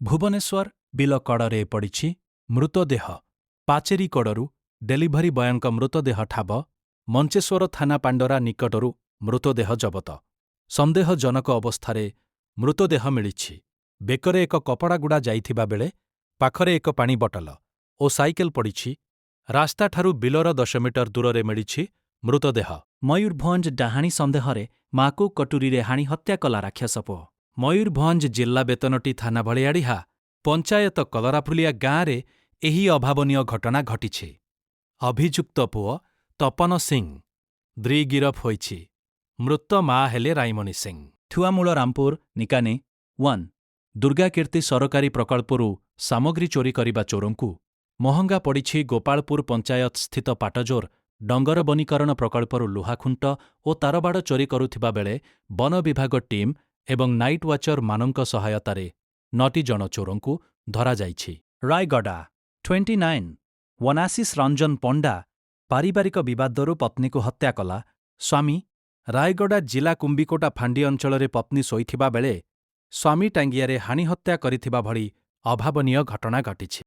ଭୁବନେଶ୍ୱର, ବିଲ କଡ଼ରେ ପଡ଼ିଛି ମୃତଦେହ। ପାଚେରୀ କଡ଼ରୁ ଡେଲିଭରି ବୟଙ୍କ ମୃତଦେହ ଠାବ। ମଞ୍ଚେଶ୍ୱର ଥାନା ପାଣ୍ଡରା ନିକଟରୁ ମୃତଦେହ ଜବତ। ସନ୍ଦେହଜନକ ଅବସ୍ଥାରେ ମୃତଦେହ ମିଳିଛି। ବେକରେ ଏକ କପଡ଼ା ଗୁଡ଼ା ଯାଇଥିବା ବେଳେ ପାଖରେ ଏକ ପାଣି ବଟଲ ଓ ସାଇକେଲ ପଡ଼ିଛି। ରାସ୍ତାଠାରୁ ବିଲର 10 ମିଟର ଦୂରରେ ମିଳିଛି ମୃତଦେହ। ମୟୂରଭଞ୍ଜ, ଡାହାଣୀ ସନ୍ଦେହରେ ମା'କୁ କଟୁରୀରେ ହାଣି ହତ୍ୟା କଲା ରାକ୍ଷସ ପୁଅ। ମୟୂରଭଞ୍ଜ ଜିଲ୍ଲା ବେତନଟୀ ଥାନା ଭଳିଆଡିହା ପଞ୍ଚାୟତ କଲରାଫୁଲିଆ ଗାଁରେ ଏହି ଅଭାବନୀୟ ଘଟଣା ଘଟିଛି। ଅଭିଯୁକ୍ତ ପୁଅ ତପନ ସିଂ ଦ୍ରି ଗିରଫ ହୋଇଛି। ମୃତ ମା ହେଲେ ରାଇମଣି ସିଂ। ଥୁଆମୂଳ ରାମପୁର, ନିକାନି, 1। ଦୁର୍ଗାକୀର୍ତ୍ତି ସରକାରୀ ପ୍ରକଳ୍ପରୁ ସାମଗ୍ରୀ ଚୋରି କରିବା ଚୋରଙ୍କୁ ମହଙ୍ଗା ପଡ଼ିଛି। ଗୋପାଳପୁର ପଞ୍ଚାୟତ ସ୍ଥିତ ପାଟଜୋର ଡଙ୍ଗର ବନୀକରଣ ପ୍ରକଳ୍ପରୁ ଲୁହାଖୁଣ୍ଟ ଓ ତାରବାଡ଼ ଚୋରି କରୁଥିବା ବେଳେ ବନ ବିଭାଗ ଟିମ୍ ଏବଂ ନାଇଟ୍ ୱାଚର ମାନଙ୍କ ସହାୟତାରେ ନଅଟି ଜଣ ଚୋରଙ୍କୁ ଧରାଯାଇଛି। ରାୟଗଡ଼ା, 29, 1। ଆଶିଷ ରଞ୍ଜନ ପଣ୍ଡା, ପାରିବାରିକ ବିବାଦରୁ ପତ୍ନୀକୁ ହତ୍ୟା କଲା ସ୍ୱାମୀ। ରାୟଗଡ଼ା ଜିଲ୍ଲା କୁମ୍ବିକୋଟା ଫାଣ୍ଡି ଅଞ୍ଚଳରେ ପତ୍ନୀ ଶୋଇଥିବା ବେଳେ ସ୍ୱାମୀ ଟାଙ୍ଗିଆରେ ହାଣି ହତ୍ୟା କରିଥିବା ଭଳି ଅଭାବନୀୟ ଘଟଣା ଘଟିଛି।